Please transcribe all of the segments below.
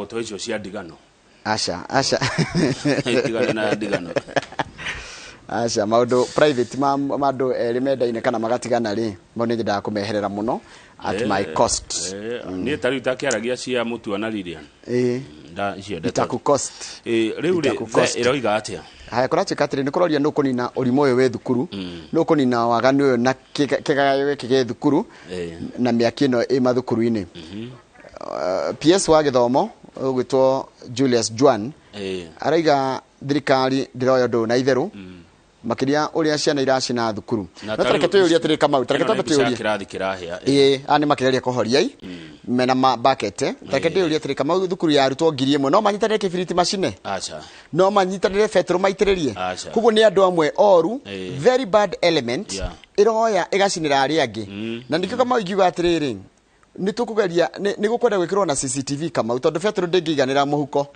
To icio cia ndigano. Aca, aca. Tigana na ndigano. Aca, maũndũ private ma andũ erĩ mendaine kana magatigana rĩ, mau nĩ nyendaga kũmeherera mũno at my cost. Niĩ ta rĩu takĩaragia cia Mũtua na Lilian. Nda icio ndeto. Itaku cost. Rĩu rĩ Itaku cost. Ĩroiga atĩa? Haya, kũratuĩka atĩrĩ, nĩ kũroria nũ kũnina ũrimũ ũyũ wĩ thukuru, nũ kũnina waganu ũyũ na kĩgagayo gĩkĩ gĩ thukuru na mĩaki ĩno ĩ mathukuru-inĩ. PS wa gĩthomo ũgwĩtwo Julius Juan araiga thirikari ndĩroya ũndũ ũyũ na itherũ, makĩria ũrĩa ciana iracina thukuru. Na No ta tareke rĩu twĩyũrie atĩrĩ, Kamau, tareke ĩno twambe nĩ mbica ya twĩyũrie. Kĩrathi kĩrahĩa. Ĩĩ, aya nĩ makĩgeria kũhoria i mena ma bucket. Tareke ndĩyũrie atĩrĩ, Kamau, thukuru ya arutwo 1000 no manyitanĩre kĩbiriti macine? Aca. No manyitanĩre betũrũ maitĩrĩrie? Aca. Koguo nĩ andũ amwe oru, very bad element ĩroya ĩgacinĩra arĩa angĩ. Na nĩkĩo, Kamau, ingiuga atĩrĩrĩ, nĩ tũkũgeria nĩ gũkwenda gwĩkĩrwo na CCTV, Kamau, tondũ betũrũ ndĩngĩiganĩra mũhuko,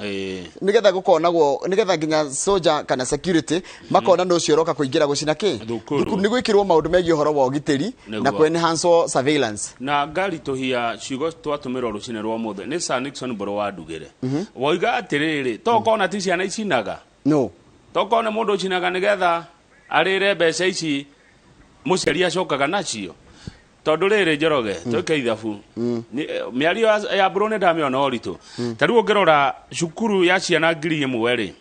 nĩgetha gũkonagwo, nĩgetha nginya soja kana security makona nũ ũcio ũroka kũingĩra gũcina kĩ. Thukuru. Nĩ gwĩkĩrwo maũndũ megiĩ ũhoro wa ũgitĩri na Nĩguo. kũ enhance surveillance. Na ngaritũhia ciugo twatũmĩrwo rũcinĩ rwa ũmũthĩ nĩ Sir Nixon Mbũrũ wa Ndugĩre. Woiga atĩrĩrĩ, to kona ti ciana icinaga? No. To kona mũndũ ũcinaga nĩgetha arĩre mbeca ici mũciari acokaga nacio? Tondũ rĩrĩ, Njoroge, twĩke ithabu. Mĩario ya Mbũrũ nĩ ndamĩona ũritũ. Ta rĩu ũngĩrora cukuru ya ciana 1000 rĩ,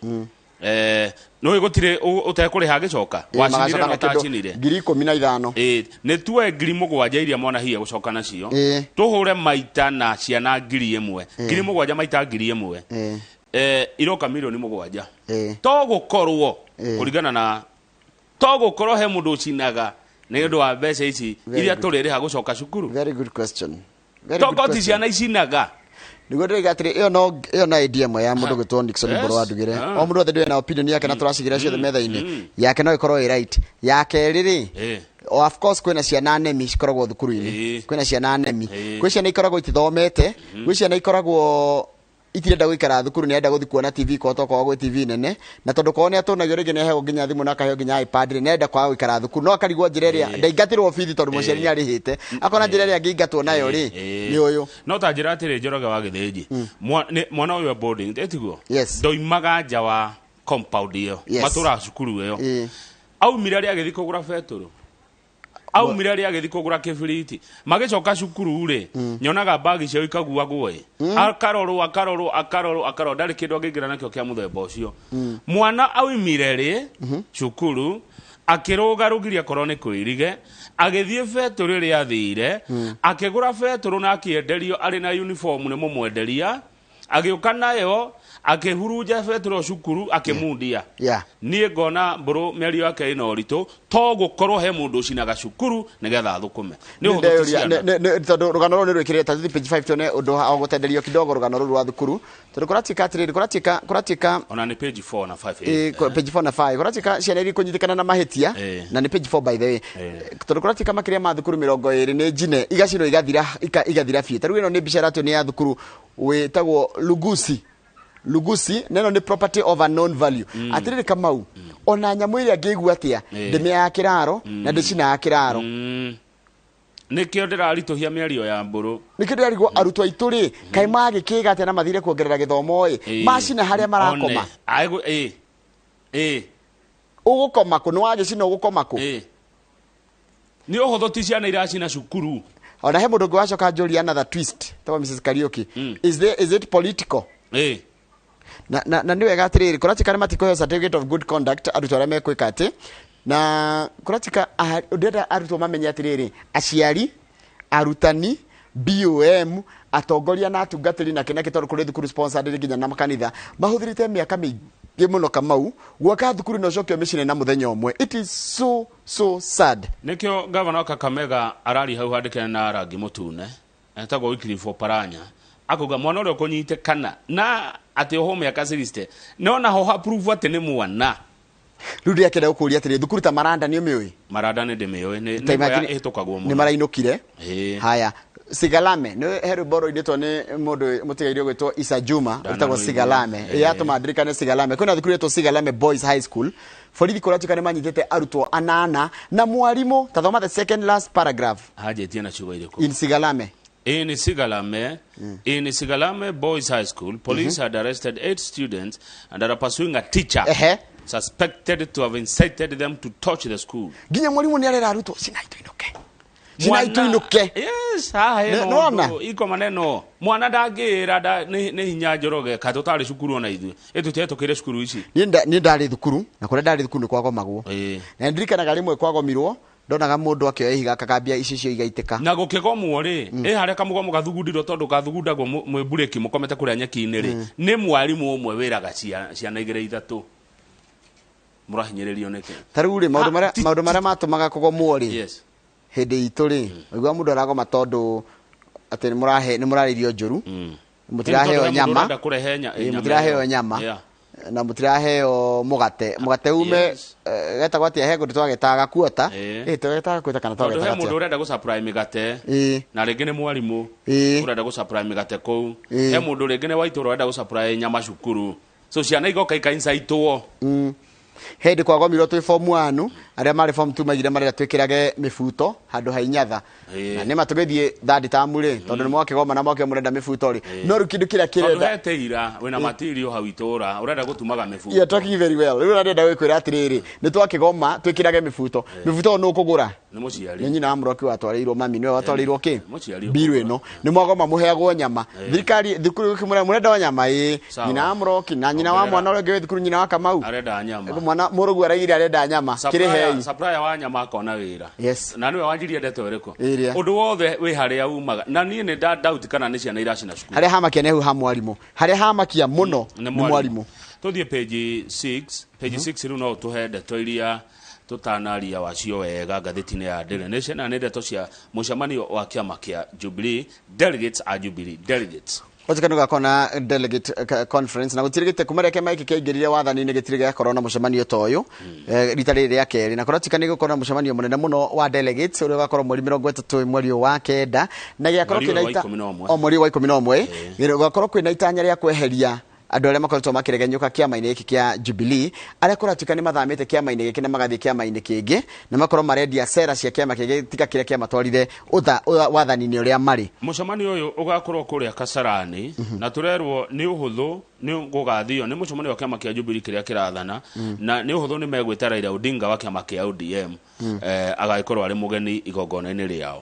nĩũĩ gũtirĩ ũtekũrĩha agĩcoka wacinire Magacoka na na kĩndũ ũtacinire. 15,000. Ĩĩ, nĩ tuoe 7,000 iria mwana hihi egũcoka nacio, tũhũre maita na ciana 1000, 7,000 maita 1000, iroka 7 million. To gũkorwo kũringana na to gũkorwo he mũndũ ũcinaga nĩ ũndũ wa mbeca ici Very iria good. tũrĩrĩha gũcoka cukuru? Very good question. Very To good koti question. ciana icinaga. Niguo ndĩroiga atĩrĩ, ĩyo no idea ĩmwe ya mũndũ gwĩtwo Nixon Mbũrũ wa Ndugĩre. O mũndũ wothe ndĩrĩ na opinion yake na tũracigĩra ciothe metha-inĩ yake, no ĩkorwo ĩ right. Ya kerĩ rĩ, of course kwĩna ciana nemi cikoragwo thukuru-inĩ. Kwĩna ciana nemi, kwĩ ciana ikoragwo itithomete, gwĩ ciana ikoragwo itirenda gũikara thukuru, nĩ arenda gũthiĩ kuona TV kwa tokorwo gwĩ TV nene, na tondũ kwao nĩ atũnagio rĩngĩ nĩ aheo nginya thimũ na akaheo nginya iPad rĩ, nĩ arenda kwaga gũikara thukuru, no akarigwo njĩra ĩrĩa ndaingatĩrwo bithi tondũ mũciari nĩ arĩhĩte, akona njĩra ĩrĩa angĩingatwo nayo rĩ nĩ ũyũ. No ta njĩra atĩrĩ, Njoroge wa Gĩthĩnji, mwana ũyũ e boarding, ĩtiguo? Yes. Ndoimaga nja wa compound ĩyo, matũraga cukuru ĩyo. Aumire rĩ agĩthiĩ kũgũra betũrũ? Aumire rĩ agĩthiĩ kũgũra kĩbiriti? Magĩcoka cukuru rĩ, nyonaga mbagi ciao ikaguagwo ĩ, akarorwo, akarorwo, akarorwo, akarorwo, ndarĩ kĩndũ angĩingĩra nakĩo kĩa mũthemba ũcio. Mwana aumire rĩ cukuru akĩrũga rũgiri akorwo nĩ kwĩrige, agĩthiĩ betũrũ ĩrĩa athire, akĩgũra betũrũ na akĩenderio arĩ na uniform nĩ mũmwenderia, agĩũka nayo akĩhurunja betũrũ cukuru akĩmundia. Niĩ ngona Mbũrũ mĩario yake ĩna ũritũ, to gũkorwo he mũndũ ũcinaga cukuru nĩgetha athũkũme nĩ ũhũthũ ti Ndeyũria, ciana. Tondũ rũgano rũrũ nĩ rwĩkĩrĩre ta tũthiĩ page 5 tuone ũndũ wa gũtenderio kidogo rũgano rũrũ rwa thukuru, tondũ kũratuĩka atĩrĩrĩ, kũratuĩka Ona nĩ page 4 na 5. Page 4 na 5, kũratuĩka ciana iria ikũnyitĩkana na mahĩtia, na nĩ page 4 by the way, tondũ kũratuĩka makĩria ma thukuru 20 nĩ njine, igacinwo igathira, igathira biũ. Ta rĩu ĩno nĩ mbica ĩratio nĩ ya thukuru wĩtagwo Lugusi. Lugusi, na ĩno nĩ property of unknown value. Atĩrĩrĩ Kamau, ona nyamũ ĩrĩa ngĩigua atĩa, ndĩmĩaga kĩraro na ndĩcinaga kĩraro. Nĩkĩo ndĩraritũhia mĩario ya Mbũrũ. Nĩkĩo ndĩrarigwo arutwo aitũ rĩ, kaĩ magĩkĩga atĩa na mathire kuongerera gĩthomo ĩ, macina harĩa marakoma. One. Ĩĩ. Ũgũkoma kũ? Nĩ wagĩcina, ũgũkoma kũ? Ĩĩ. Nĩ ũhũthũ ti ciana iracina cukuru. Ona he mũndũ ũngĩ wacoka njũria another twist tawa Mrs Kariuki, is it political? Na nĩ wega atĩrĩrĩ, kũratuĩka nĩ matikũheo certificate of good conduct arutwo arĩa mekwĩka atĩ, na kũratuĩka ndĩrenda arutwo mamenye atĩrĩrĩ, aciari, arutani, BOM, atongoria na atungatĩri na kĩna tondũ kũrĩ thukuru sponsored nginya na makanitha mahũthĩrĩte mĩaka mĩingĩ mũno, Kamau, gwaka thukuru na ũcoke ũmĩcine na mũthenya ũmwe. It is so so sad. Nĩkĩo gavana wa Kakamega arari hau handĩkene na rangi mũtune, etagwo Wycliffe Oparanya, akauga mwana ũrĩa ũkũnyitĩkana na atĩ ohwo mĩaka 60, no naho ha prove atĩ nĩ mwana. Rĩu ndĩrakĩenda gũkũria atĩrĩ, thukuru ta Maranda nĩ ũmĩũĩ? Maranda nĩ ndĩmĩũĩ, nĩ Ta nĩ ĩmwe ya imagine- ĩhĩtũkagwo nĩ mũno. marainũkire. Haya, Sigalame nĩ he rwĩmbo rũinĩtwo nĩ mũndũ mũtigaire ũgwĩtwo Isa Juma rwĩtagwo Ndanarũigua. Sigalame. Yatũma ndirikane Sigalame. Kwĩna thukuru ĩtwo Sigalame Boys High School, borithi kũratuĩka nĩ manyitĩte arutwo anana na mwarimũ. Ta thoma the second last paragraph. Hanjĩtie na ciugo irĩkũ? In Sigalame. In Sigalame Boys High School, police had arrested eight students and are pursuing a teacher suspected to have incited them to torch the school. Nginya mwarimu nĩ arera arutwo, "Cinai tuinuke, cinai tuinuke." Yes, haha hena Nĩwona? ũndũ, iko maneno mwana ndangĩra nĩ hinya Njoroge ka tũtarĩ cukuru ona ithuĩ ĩtũtihetũkĩire cukuru ici. Niĩ ndarĩ thukuru, na kũrĩa ndarĩ thukuru nĩ kwagomagwo. Na ndirikanaga rĩmwe kwagomirwo, ndonaga mũndũ akĩoya ihiga akagambia icicio igaitĩka. Na gũkĩgomwo rĩ, ĩ harĩa kamũgomo gathugundiro, tondũ gathugundagwo mwĩ mburĩki mũkomete kũrĩa nyeki-inĩ rĩ, nĩ mwarimũ ũmwe wĩraga ciana igĩrĩ ithatũ, "Mũrahinyĩrĩrio nĩkĩ?" Ta rĩu rĩ, maũndũ Ah, marĩa maũndũ marĩa matũmaga kũgomwo rĩ, hĩndĩ itũ rĩ, waigua mũndũ aragoma tondũ atĩ nĩ mũrarĩirio njũru, mũtiraheo Tondũ he mũndũ nyama. ũrenda kũrehe nyama Mũtiraheo ĩyo. nyama na mũtiraheo mũgate, mũgate ume getagwo atĩa, he kũndũ twagetaga gakuota. Twagetaga gakuota kana Tondũ he twagetaga mũndũ atĩa? ũrenda gũsupply mĩgate na rĩngĩ nĩ mwarimũ ũrenda gũsupply mĩgate kũu. He mũndũ rĩngĩ nĩ wa itũũra ũrenda gũsupply nyama cukuru, so ciana igoka ikaincaitwo. Hĩndĩ kwagomirwo twĩ form 1, arĩa marĩ form 2 maigire marenda twĩkĩrage mĩbuto handũ ha inyatha. Na nĩma tũgĩthiĩ third term rĩ, tondũ nĩ mwakĩgoma na mwakĩo mũrenda mĩbuto rĩ, no rĩu kĩndũ kĩrĩa Tondũ kĩrenda he tĩira wĩna matirio hau itũũra ũrenda gũtumaga mĩbuto. You're talking very well. Rĩu ndĩrenda gwĩkwĩra atĩrĩrĩ, nĩ twakĩgoma twĩkĩrage mĩbuto. Mĩbuto ĩyo nũ ũkũgũra? Nĩ mũciari. Nĩ nyina wa mũroki watwarĩirwo, mami nĩwe watwarĩirwo kĩ Mũciari. Mbiru ĩno nĩ mwagoma mũheagwo nyama. Thirikari thukuru ĩkĩmwĩra mũrenda o nyama ĩĩ. Sawa. Nyina wa mũroki na nyina wa Ongerera. mwana ũrĩa ũngĩ wĩ thukuru, nyina wa Kamau Arenda nyama. Mwana mũrũgu araigire arenda nyama kĩrĩ hei. Supplier wa nyama akona wĩra. Na nĩwe wanjirie ndeto ĩrĩkũ? Ĩrĩa. Ũndũ wothe wĩ harĩa umaga, na niĩ nĩ nda doubt kana nĩ ciana iracina cukuru. Harĩa hamakia nĩ hau ha mwarimũ, harĩa hamakia mũno nĩ mwarimũ. Tũthiĩ page 6, page 6. Rĩu no ũtũhe ndeto iria tũtanaria wacio wega ngathĩti-inĩ ya Daily Nation, na nĩ ndeto cia mũcemanio wa kĩama kĩa Jubilee, delegates a Jubilee delegates. Gwatuĩka nĩ gũgakorwo na delegate conference, na gũtirĩ kuma rĩrĩa kĩama gĩkĩ kĩaingĩrire wathani-inĩ gĩtirĩ gĩakorwo na mũcemanio ta ũyũ. Rita rĩrĩ rĩa kerĩ, na kũratuĩka nĩ gũkorwo na mũcemanio mũnene mũno wa delegates ũrĩa ũgakorwo mweri 31 mweri ũyũ wa 9, na gĩakorwo Mweri ũyũ kĩna wa 11. O mweri wa 11 gũgakorwo kwĩna itanya rĩa kweheria andũ arĩa makoretwo makĩregenyũka kĩama-inĩ gĩkĩ kĩa Jubilee, arĩa kũratuĩka nĩ mathamĩte kĩama-inĩ gĩkĩ na magathiĩ kĩama-inĩ kĩngĩ, na makorwo marendia cera cia kĩama kĩngĩ tiga kĩrĩa kĩamatwarire wathani-inĩ ũrĩa marĩ. Mũcemanio ũyũ ũgakorwo kũrĩa Kasarani, na tũrerwo nĩ ũhũthũ nĩ gũgathio nĩ mũcemanio wa kĩama kĩa Jubilee kĩrĩa kĩrathana, na nĩ ũhũthũ nĩ megwĩta Raila Odinga wa kĩama kĩa ODM, agagĩkorwo arĩ mũgeni igongona-inĩ rĩao.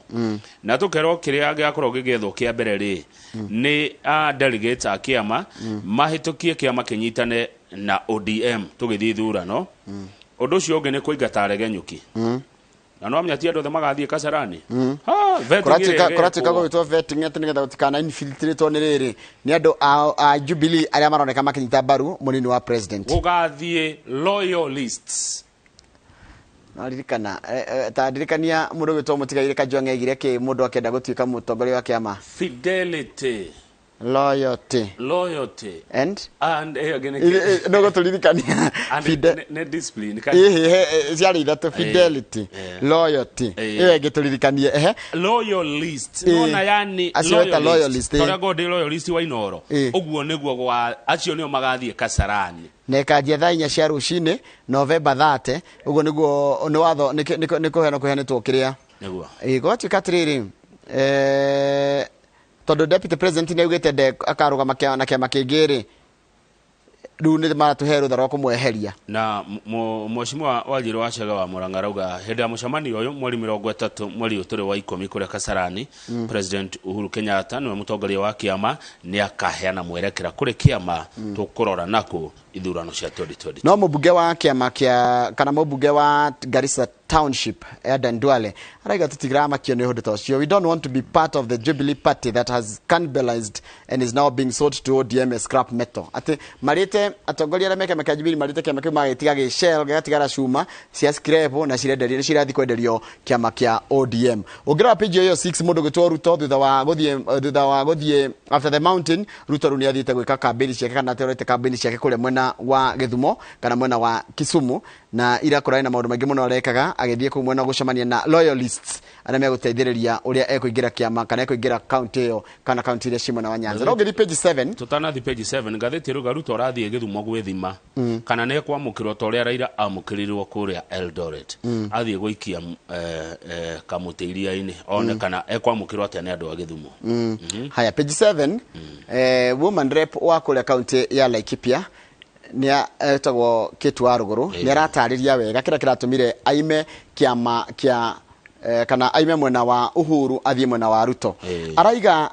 Na tũkerwo kĩrĩa gĩgakorwo gĩgĩethwo kĩa mbere rĩ, nĩ a delegates a kĩama mahĩtũkie kĩama kĩnyitane na ODM tũgĩthiĩ ithurano. Ũndũ ũcio ũngĩ nĩ kũingata aregenyũki, na no amenya ti andũ othe magathiĩ Kasarani. Ha, vetting ĩrĩa Kũratuĩka ĩgekwo. Gũgĩtwo vetting atĩ nĩgetha gũtikana infiltratwo nĩ rĩrĩ nĩ andũ a Jubilee arĩa maroneka makĩnyita mbaru mũnini wa president. Gũgathiĩ loyalists. Naririkana ta ndirikania mũndũ gwĩtwo mũtigaire Kajwang' aigire kĩ mũndũ akĩenda gũtuĩka mũtongoria wa kĩama? Fidelity. Loyalty. Loyalty. And And ĩyo ĩngĩ nĩ kĩ? No gũtũririkania. And nĩ discipline. Ĩhĩ, ciarĩ ithatũ: fidelity, loyalty, ĩyo ĩngĩ tũririkanie, ehe. Loyalist. Nona yani Acio weta loyalist. Torĩa ngorwo ndĩ loyalist wa Inoro. Ũguo nĩguo gwa acio nĩo magathiĩ Kasarani. Na ĩkanjia thaa 4 cia rũcinĩ November 30. Ũguo nĩguo nĩ watho nĩ kũheanwo kũheanĩtwo kĩrĩa. Nĩguo. Ĩ, gwatuĩka atĩrĩrĩ, tondũ deputy president nĩ augĩte nde akarũgama na kĩama kĩngĩ rĩ, rĩu nĩ maratũhe rũtha rwa kũmweheria. Na mheshimiwa Wanjiru wa Chege wa Murang'a arauga hĩndĩ ya mũcemanio ũyũ mweri 30 mweri ũyũ tũrĩ wa 10 kũrĩa Kasarani, President Uhuru Kenyatta nĩwe mũtongoria wa kĩama nĩ akaheana mwerekera kũrĩ kĩama tũkũrora nakũ ithurano cia 2020. No mũmbunge wa kĩama kĩa kana mũmbunge wa Garissa Township Aden Duale araiga tũtigiramakio nĩ ũndũ ta ũcio. "We don't want to be part of the Jubilee Party that has cannibalized and is now being sold to ODM as scrap metal." Atĩ marĩte atongoria arĩa me kĩama kĩa Jubilee, marĩte kĩama kĩu magĩtiga gĩ shell, gĩgatigara cuma cia scrap na cirenderio cirathiĩ kwenderio kĩama kĩa ODM. Ũngĩrora page ĩyo 6, mũndũ gwĩtwo Ruto thutha wa gũthiĩ after the mountain, Ruto rĩu nĩ athiĩte gwĩka kambĩni ciake kana atwarĩte kambĩni ciake kũrĩa mwena wa Gĩthumo kana mwena wa Kisumu. Na ira kũrarĩ na maũndũ maingĩ mũno arekaga agĩthiĩ kũu mwena gũcemania na loyalists arĩa megũteithĩrĩria ũrĩa ekũingĩra kĩama kana ekũingĩra kaunti ĩyo kana kaunti iria ciĩ mwena wa Nyanza. No ũngĩthiĩ page 7. Tũtanathi page 7, ngathĩti ĩrauga Ruto arathiĩ Gĩthumo gwĩthima kana nĩ ekwamũkĩrwo ta ũrĩa Raila amũkĩrirwo kũrĩa Eldoret. Athiĩ gũikia kamũtĩ iria-inĩ one kana ekwamũkĩrwo atĩa nĩ andũ a Gĩthumo. Haya, page 7, woman rep wa kũrĩa kaunti ya Laikipia nĩ etagwo Kate wa Rũgũrũ, nĩ aratarĩria wega kĩrĩa kĩratũmire aime kĩama kĩa kana aime mwena wa Uhuru athiĩ mwena wa Ruto. Araiga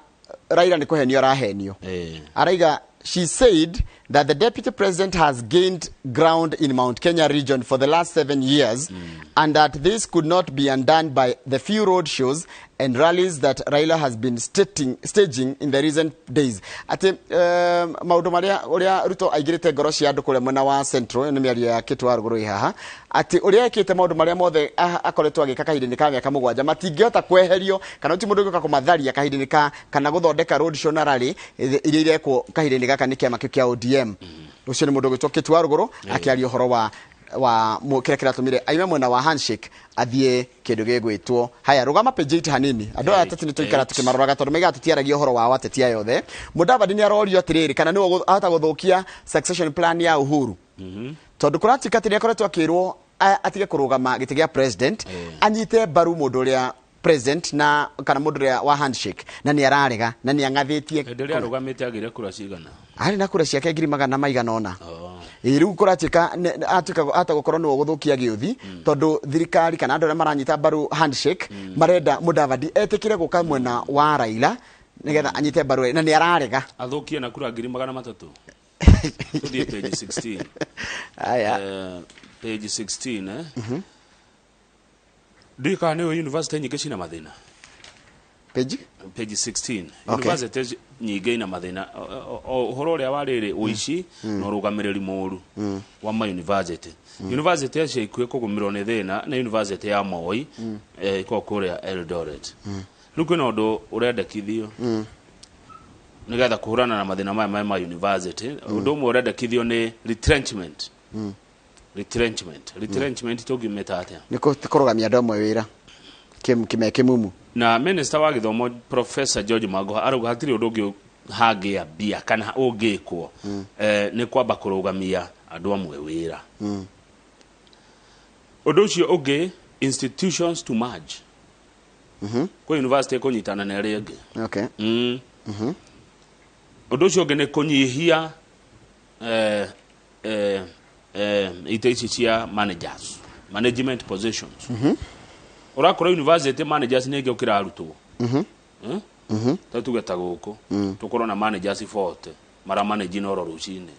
Raila nĩ kũhenio arahenio. Araiga she said that the deputy president has gained ground in Mount Kenya region for the last 7 years and that this could not be undone by the few road shows and rallies that Raila has been staging in the recent days. Ati maũndũ marĩa ũrĩa Ruto aingĩrĩte ngoro cia andũ kũrĩa mwena wa Central, nĩ mĩario ya Kate wa Rũgũrũ ĩ haha, atĩ ũrĩa ekĩte maũndũ marĩa mothe akoretwo agĩka kahinda-inĩ ka mĩaka 7 matingĩhota kweherio kana ti mũndũ ũngĩũka kũmatharia kahinda-inĩ ka kana gũthondeka road show na rally iria irekwo kahinda-inĩ gaka nĩ kĩama kĩu kĩa ODM. Ũcio nĩ mũndũ ũgwĩtwo Kate wa Rũgũrũ akĩaria ũhoro wa kĩrĩa kĩratũmire aime mwena wa handshake athiĩ kĩndũ gĩgwĩtwo. Haya, rũgama page 8 hanini. Andũ aya ateti nĩ tũikara tũkĩmaroraga tondũ maigaga tũtiaragia ũhoro wa ateti aya othe. Mudavadi nĩ arorio atĩrĩrĩ kana nĩwe ahota gũthũkia succession plan ya Uhuru. Tondũ kũratuĩka atĩ nĩ akoretwo akĩrwo atige kũrũgama gĩtĩ gĩa president, anyite mbaru mũndũ ũrĩa president na kana mũndũ ũrĩa wa handshake, na nĩ ararega na nĩ ang'athĩtie. Hĩndĩ ĩrĩa arũgamĩte agĩire kura cigana? Arĩ na kura ciake ngiri magana maigana ũna. Ĩ, rĩu kũratuĩka atuĩka ata gũkorwo nĩwe ũgũthũkia gĩũthi, tondũ thirikari kana andũ arĩa maranyita mbaru handshake marenda Mudavadi etĩkĩre gũka mwena wa Raila nĩgetha anyite mbaru, na nĩ ararega. Athũkie na kura ngiri magana matatũ. Tũthiĩ page 16. Aya. Page 16, Ndiũĩ kana nĩ ũĩ university nyingĩ cina mathĩna. Page? Page 16. University nyingĩ ina mathĩna. Ũhoro ũrĩa wa rĩrĩ, ũici na ũrũgamĩrĩri mũru wa ma university. University yacio ikuhĩ kũgũmĩrwo nĩ thĩna nĩ university ya Moi, ĩkoragwo kũrĩa Eldoret. Rĩu kwĩna ũndũ ũrendekithio nĩgetha kũhũrana na mathĩna maya ma university. Ũndũ ũmwe ũrendekithio nĩ retrenchment. Retrenchment. Retrenchment tũngĩmĩta atĩa? Nĩ kũrũgamia andũ amwe wĩra. Kime kĩmumu. Na minister wa gĩthomo Professor George Magoha arauga hatirĩ ũndũ ũngĩ hangĩambia kana ũngĩkwo, nĩ kwamba kũrũgamia andũ amwe wĩra. Ũndũ ũcio ũngĩ, institutions to merge. Kwĩ university kũnyitana na ĩrĩa ĩngĩ. Ũndũ ũcio ũngĩ nĩ kũnyihia, ite ici cia managers, management positions. Ũrakora university managers nĩ aingĩ gũkĩra arutwo. Ta tuge ta gũkũ, tũkorwo na managers 40 mara manage Inooro rũcinĩ.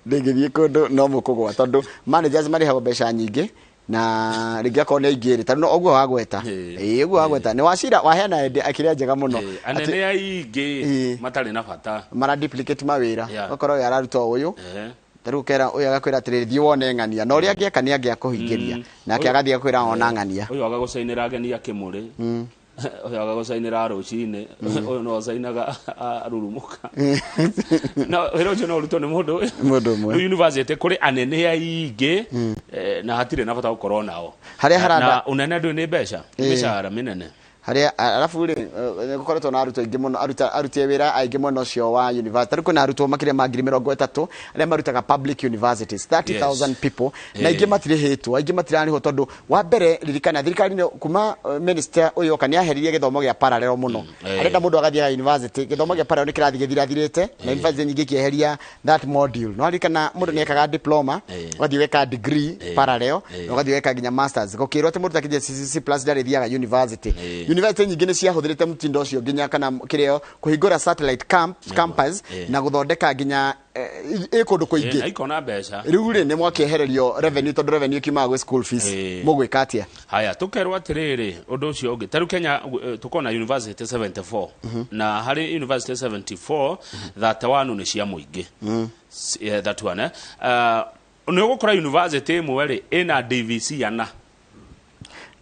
Ndingĩthiĩ kũndũ no mũkũgwa tondũ managers marĩhagwo mbeca nyingĩ na rĩngĩ akorwo nĩ aingĩ rĩ, tondũ no ũguo wagweta. Ĩĩ, ũguo wagweta. Nĩ wacira, waheana akĩrĩa njega mũno. Anene aingĩ matarĩ na bata. Mara duplicate mawĩra. Ũgakorwo ũyũ araruta ũyũ. Ta rĩu ũkera ũyũ agakwĩra atĩrĩrĩ, thiĩ wone ng'ania. Na ũrĩa angĩeka nĩ angĩakũhingĩria. Nake agathiĩ agakwĩra ona ng'ania. Ũyũ agagũcainĩra ageni akĩmũrĩ. Ũyũ agagũcainĩra rũcinĩ. Ũyũ no acainaga arurumũka. Na wĩra ũcio no ũrutwo nĩ mũndũ ũyũ. Mũndũ ũmwe. Rĩu university kũrĩ anene aingĩ, na hatirĩ na bata gũkorwo nao. Harĩa haranda Na ũnene ndũrĩ nĩ mbeca, nĩ mĩcara mĩnene. Harĩa, arabu rĩ, nĩ gũkoretwo na arutwo aingĩ mũno, aruti a wĩra aingĩ mwena ũcio wa university. Tarĩu kwĩna arutwo makĩria ma ngiri mĩrongo ĩtatũ arĩa marutaga public universities, 30,000 people. Na aingĩ matirĩhĩtwo, aingĩ matirarĩhwo tondũ wa mbere ririkana thirikari nĩ kuma minister ũyũ oka nĩ aheririe gĩthomo gĩa parallel mũno. Arenda mũndũ agathiĩ university, gĩthomo gĩa parallel nĩ kĩrathiĩ gĩthirathirĩte, na university nyingĩ ikĩeheria that module. No ririkana mũndũ nĩ ekaga diploma, ũgathiĩ ũgeka degree parallel, na ũgathiĩ ũgeka nginya masters. Gũkĩrwo atĩ mũndũ takinyia C plus ndarĩthiaga university. University nyingĩ nĩ ciahũthĩrĩte mũtindo ũcio nginya kana kĩrĩa kũhingũra satellite campus na gũthondeka nginya ĩ kũndũ kũingĩ. Na ikona mbeca. Rĩu rĩ, nĩ mwakĩehererio revenue tondũ revenue ĩkiumaga gwĩ school fees. Mũgwĩka atĩa? Haya, tũkerwo atĩrĩrĩ, ũndũ ũcio ũngĩ. Ta rĩu Kenya, tũkorwo na university 74. Na harĩ university 74, 31 nĩ cia mũingĩ. 31, Nĩ ũgũkora university ĩmwe rĩ, ĩna DVC ana.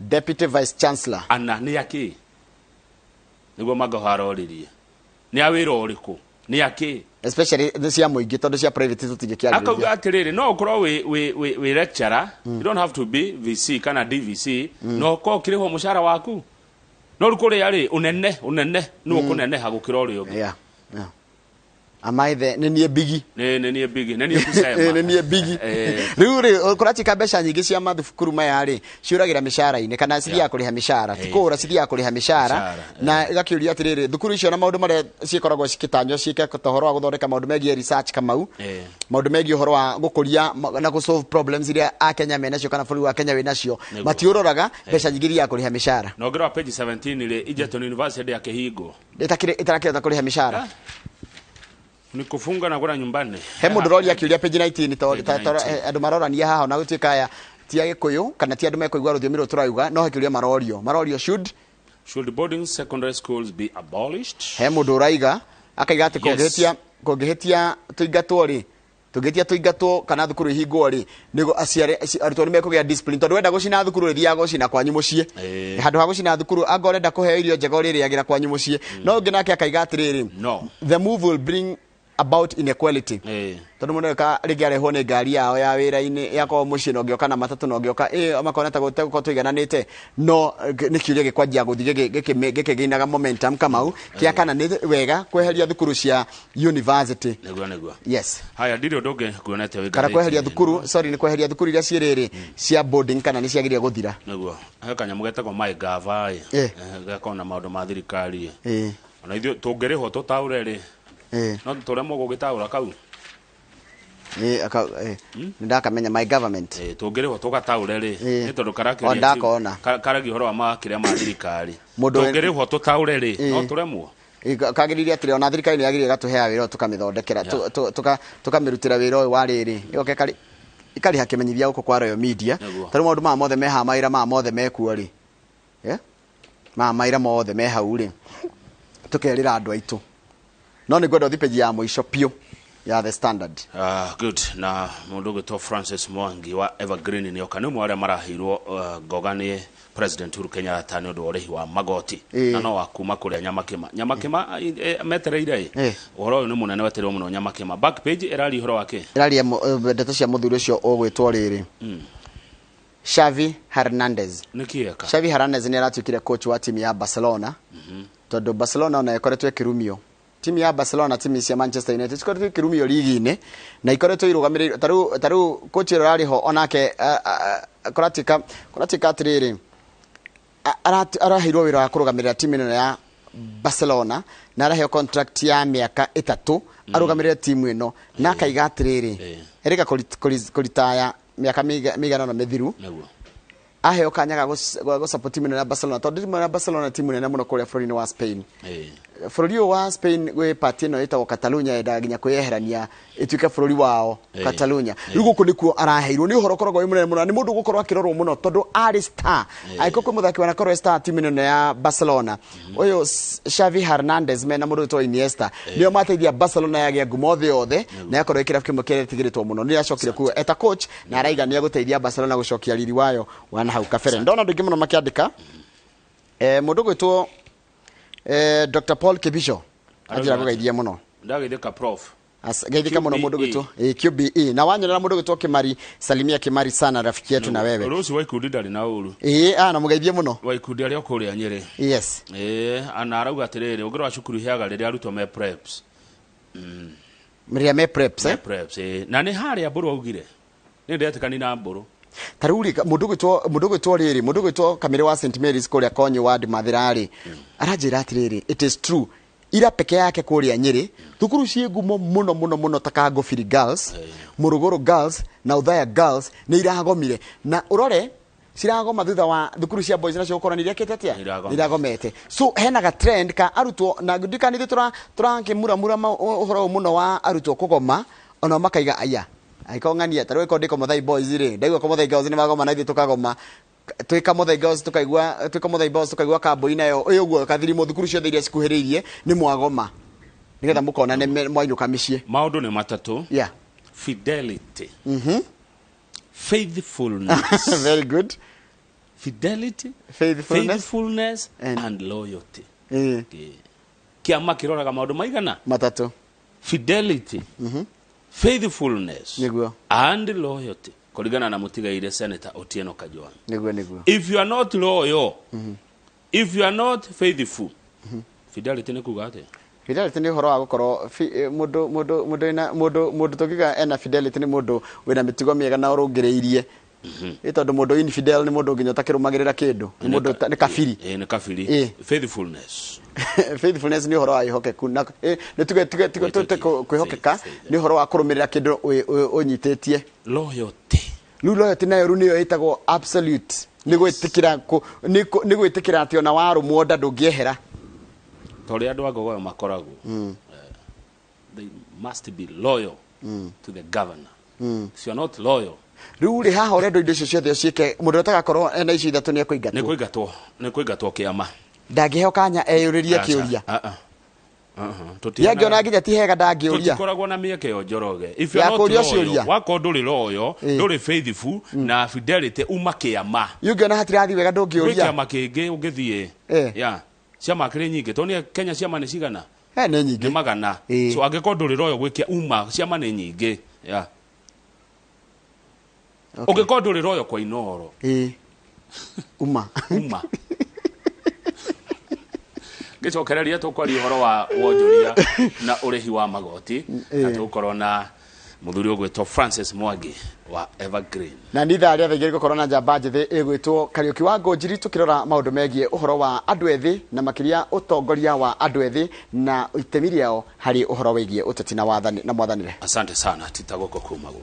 Deputy Vice Chancellor. Ana nĩ akĩ? Nĩguo Magoha aroririe. Nĩ a wĩra ũrĩkũ? Nĩ akĩ? Especially nĩ cia mũingĩ, tondũ cia private tũtingĩkĩarĩrĩria. Akauga atĩrĩrĩ, no ũkorwo wĩ lecturer, you don't have to be VC kana DVC, no ũkorwo ũkĩrĩhwo mũcara waku, no rĩu kũrĩa rĩ, ũnene nĩ ũkũneneha gũkĩra ũrĩa ũngĩ. Yeah. Am I the nĩ niĩ bigi? Nĩ niĩ bigi, nĩ niĩ kusema. Nĩ niĩ bigi. Rĩu rĩ, kũratuĩka mbeca nyingĩ cia mathukuru maya rĩ, ciũragĩra mĩcara-inĩ kana cithiaga kũrĩha mĩcara, ti kũgũra, cithiaga kũrĩha mĩcara. Mĩcara. Na ĩgakĩũria atĩrĩrĩ, thukuru icio na maũndũ marĩa cikoragwo cikĩtanywo ciĩke, ta ũhoro wa gũthondeka maũndũ megiĩ research, Kamau, maũndũ megiĩ ũhoro wa gũkũria na gũ solve problems iria Akenya menacio kana bũrũri wa Kenya wĩnacio, matiũroraga, mbeca nyingĩ ithiaga kũrĩha mĩcara. Na ũngĩrora page 17 rĩ, Egerton University ndĩakĩhingwo. Ĩtarakĩhota kũrĩha mĩcara. Ni kufunga na kula nyumbani. He mũndũ ũroria akĩũria page 19 Page 19. Andũ marorania haha, ona gũtuĩka aya ti Agĩkũyũ kana ti andũ mekũigua rũthiomi rũrũ tũrauga, no he kĩũria marorio Should boarding secondary schools be abolished? He mũndũ ũraiga akaiga atĩ kũngĩhĩtia tũingatwo rĩ, tũngĩhĩtia tũingatwo kana thukuru ihingwo rĩ, nĩguo aciari arutwo nĩ mekũgĩa discipline, tondũ wenda gũcina thukuru rĩthiaga gũcina kwanyu mũciĩ. Handũ ha gũcina thukuru, angorwo ũrenda kũheo irio njega ũrĩrĩagĩra kwanyu mũciĩ. No ũngĩ nake akaiga atĩrĩrĩ, No. the move will bring about inequality, tondũ mũndũ eka rĩngĩ arehwo nĩ ngari yao ya wĩra-inĩ yakorwo mũciĩ, na ũngĩoka na matatũ na ũngĩoka makona ta gũtegũkorwo tũigananĩte. No nĩ kĩũria gĩkwanjia gũthiĩ gĩkĩgĩinaga momentum, Kamau, kĩa kana nĩ wega kweheria thukuru cia university. Nĩguo. Yes. Haya, ndirĩ ũndũ ũngĩ nguonete wĩ Kana ngathĩti-inĩ kweheria ĩno. thukuru, sorry, nĩ kweheria thukuru iria ciĩ rĩrĩ cia boarding, kana nĩ ciagĩrĩire gũthira. Nĩguo, he kanyamũ getagwo My Gava ĩ, gakoragwo na maũndũ ma thirikari ĩ. Ona ithuĩ tũngĩrĩhwo tũtaũre rĩ, no tũremwo gũgĩtaũra kau. Nĩ ndakamenya, my government. Tũngĩrĩhwo tũgataũre rĩ, nĩ tondũ O karakĩria ndakona. Karagia ũhoro wa makĩria ma thirikari. Mũndũ Tũngĩrĩhwo tũtaũre rĩ, no tũremwo. Kagĩrĩire atĩrĩ, ona thirikari nĩ yagĩrĩire ĩgatũheaga wĩra ũyũ tũkamĩthondekera, tũkamĩrutĩra wĩra ũyũ wa rĩrĩ, ĩgoka ĩkarĩha kĩmenyithia gũkũ kwa Royal Media. Tondũ maũndũ maya mothe me haha, mawĩra maya mothe mekuo rĩ, maya mawĩra mothe me hau rĩ, tũkerĩra andũ aitũ. No nĩ ngwenda ũthiĩ page ya mũico biũ ya The Standard. Good. Na mũndũ ũgwĩtwo Francis Mwangi wa Evergreen nĩ oka, nĩ ũmwe arĩa maraheirwo ngoga nĩ President Uhuru Kenyatta nĩ ũndũ wa ũrĩhi wa magoti. Na no wa kuma kũrĩa Nyamakĩma. Nyamakĩma metereire ĩ. Ũhoro ũyũ nĩ mũnene wetereirwo mũno Nyamakĩma. Back page ĩraria ũhoro wa kĩ? Ĩraria ndeto cia mũthuri ũcio ũgwĩtwo rĩrĩ, Xavi Hernandez. Nĩ kĩ eka? Xavi Hernandez nĩ aratuĩkire coach wa timu ya Barcelona, tondũ Barcelona ona ĩkoretwo ĩkĩrumio, timu ya Barcelona, timu cia Manchester United cikoretwo ikĩrumio ligi-inĩ na ikoretwo irũgamĩrĩirwo. Tarĩu coach ũrĩa ũrarĩ ho onake kũratuĩka atĩrĩrĩ, araheirwo wĩra wa kũrũgamĩrĩra timu ĩno ya Barcelona na araheo contract ya mĩaka 3 arũgamĩrĩre timu ĩno, na akaiga atĩrĩrĩ, erĩka kũritaya mĩaka mĩigana ũna mĩthiru. Aheo kanya ga gũ support timu ĩno ya Barcelona, tondũ timu ĩno ya Barcelona timu nene mũno kũrĩa bũrũri-inĩ wa Spain. Bũrũri ũyũ wa Spain gwĩ part ĩno ĩtagwo Catalonia, yendaga nginya kwĩyeherania ĩtuĩke bũrũri wao. Catalonia rĩu gũkũ nĩkuo araheirwo. Nĩ ũhoro ũkoragwo wĩ mũnene mũno na nĩ mũndũ ũgũkorwo akĩrorwo mũno tondũ arĩ star. Angĩkorwo kwĩ mũthaki wanakorwo e star timu ĩno ya Barcelona, ũyũ Xavi Hernandez mena mũndũ wĩtwo Iniesta nĩo mateithia Barcelona yagĩa ngumo thĩ yothe na yakorwo ĩ kĩrabu kĩmwe kĩrĩa mũno. Nĩ acokire kuo eta coach na araiga nĩ egũteithia Barcelona gũcokia riri wayo wa na hau kabere. Ndona andũ aingĩ mũno makĩandĩka. Mũndũ gwĩtwo Dr Paul Kibicho anjĩra Arauga gũgeithia mũno. Ndagĩthĩka prof. Geithĩka mũno mũndũ QBE. gwĩtwo QBE, na wanyonera mũndũ gwĩtwo Kimari, salimia Kimari sana, rafiki yetu na wewe. Ũndũ ũcio wa ikundi ndarĩ na ũru. Ana mũgeithie mũno. Wa ikundi arĩa o kũrĩa Nyĩrĩ. Ana arauga atĩrĩrĩ, ũngĩrora cukuru iheaga rĩrĩa arutwo me preps. Rĩrĩa me preps. Me preps. Na nĩ harĩa Mbũrũ augire, nĩ ndetĩkani na Mbũrũ. Ta rĩu rĩ, mũndũ gwĩtwo rĩrĩ, mũndũ gwĩtwo Kamĩrĩ wa St Mary's kũrĩa Konyo wa Mathĩra rĩ, aranjĩra atĩrĩrĩ, it is true, ira peke yake kũrĩa Nyĩrĩ thukuru ciĩ ngumo mũno mũno mũno ta Kangũbiri Girls, Mũrũgũrũ Girls na Uthaya Girls nĩ iragomire, na ũrore ciragoma thutha wa thukuru cia boys nacio gũkorwo nĩ irekĩte atĩa? Iragoma. Iragomete. So hena ga trend ka arutwo, na ndikani ithuĩ tũrakĩmuramura ũhoro ũyũ mũno wa arutwo kũgoma, ona makaiga aya angĩkorwo ng'ania ta rĩu ĩkorwo ndĩ Komothai Boys rĩ, ndaigua Komothai Girls nĩ magoma na ithuĩ tũkagoma, twĩ Kamothai Girls tukaigua, twĩ Komothai Boys tukaigua kambui nayo ĩ ũguo kathirimo, thukuru ciothe iria cikuhĩrĩirie nĩ mwagoma nĩgetha mũkonane mwainũka mĩciĩ. Maũndũ nĩ matatũ. Fidelity, faithfulness. Very good. Fidelity, faithfulness, faithfulness and and loyalty. Kĩama kĩroraga maũndũ maigana? Matatũ. Fidelity, faithfulness and loyalty, kũringana na mũtigaire Senator Otieno Kajwang'. Nĩguo nĩguo. If you are not loyal, if you are not faithful. Fidelity nĩ kuga atĩa? Fidelity nĩ ũhoro wa gũkorwo mũndũ mũndũ mũndũ wĩna mũndũ mũndũ tũngiuga ena fidelity nĩ mũndũ wĩna mĩtugo mĩega na ũrũngĩrĩirie. Ĩ tondũ mũndũ infidel nĩ mũndũ nginya ũtakĩrũmagĩrĩra kĩndũ, nĩ mũndũ nĩ kabiri. Ĩ, nĩ kabiri. Faithfulness. Faithfulness nĩ ũhoro wa wĩhokeku na nĩ tuge tũte kwĩhokeka, nĩ ũhoro wa kũrũmĩrĩra kĩndũ ũnyitĩtie. Loyalty. Rĩu loyalty nayo rĩu nĩyo ĩtagwo absolute, nĩ gwĩtĩkĩra nĩ gwĩtĩkĩra atĩ ona warũmwo nda ndũngĩehera. Ta ũrĩa andũ a Ngogoyo makoragwo. They must be loyal to the governor. If you are not loyal, Rĩu rĩ, haha ũrendwo indo icio ciothe ciĩke, mũndũ ũrĩa ũtagakorwo ena icio ithatũ nĩ ekũingatwo. Nĩ kũingatwo, nĩ kũingatwo kĩama. Ndangĩheo kanya eyũrĩrie Aca. kĩũria. Ah, ah. Uh-huh. Yangĩona nginya ti hega ndangĩũria. Tũtikoragwo na mĩeke ya Njoroge. If you Ya are not kũũria loyal, ciũria. wakorwo ndũrĩ loyal, ndũrĩ faithful na fidelity, uma kĩama. Ũngĩona hatirathiĩ wega Gwĩ ndũngĩũria. kĩama kĩngĩ ũngĩthiĩ. Yeah. Ciama kĩrĩ nyingĩ. Tondũ nĩ Kenya ciama nĩ cigana? Nĩ nyingĩ. Nĩ magana. So angĩkorwo ndũrĩ loyal gwĩ uma, ciama nĩ nyingĩ. Yeah. Ũngĩkorwo ndũrĩ loyal kwa Inooro. Uma. Uma. Ngĩcokereria tũkwaria ũhoro wa wonjoria na ũrĩhi wa magoti, na tũgũkorwo na mũthuri ũgwĩtwo Francis Mwangi wa Evergreen. Na nĩ ithaa rĩa thaa 2 gũkorwo na njamba njĩthĩ ĩgwĩtwo Kariũki wa Ngũnjiri, tũkĩrora maũndũ megiĩ ũhoro wa andũ ethĩ na makĩria ũtongoria wa andũ ethĩ na itemi rĩao harĩ ũhoro wĩgiĩ ũteti na wathani na mwathanĩre. Asante sana, tita gũkũ kumagwo.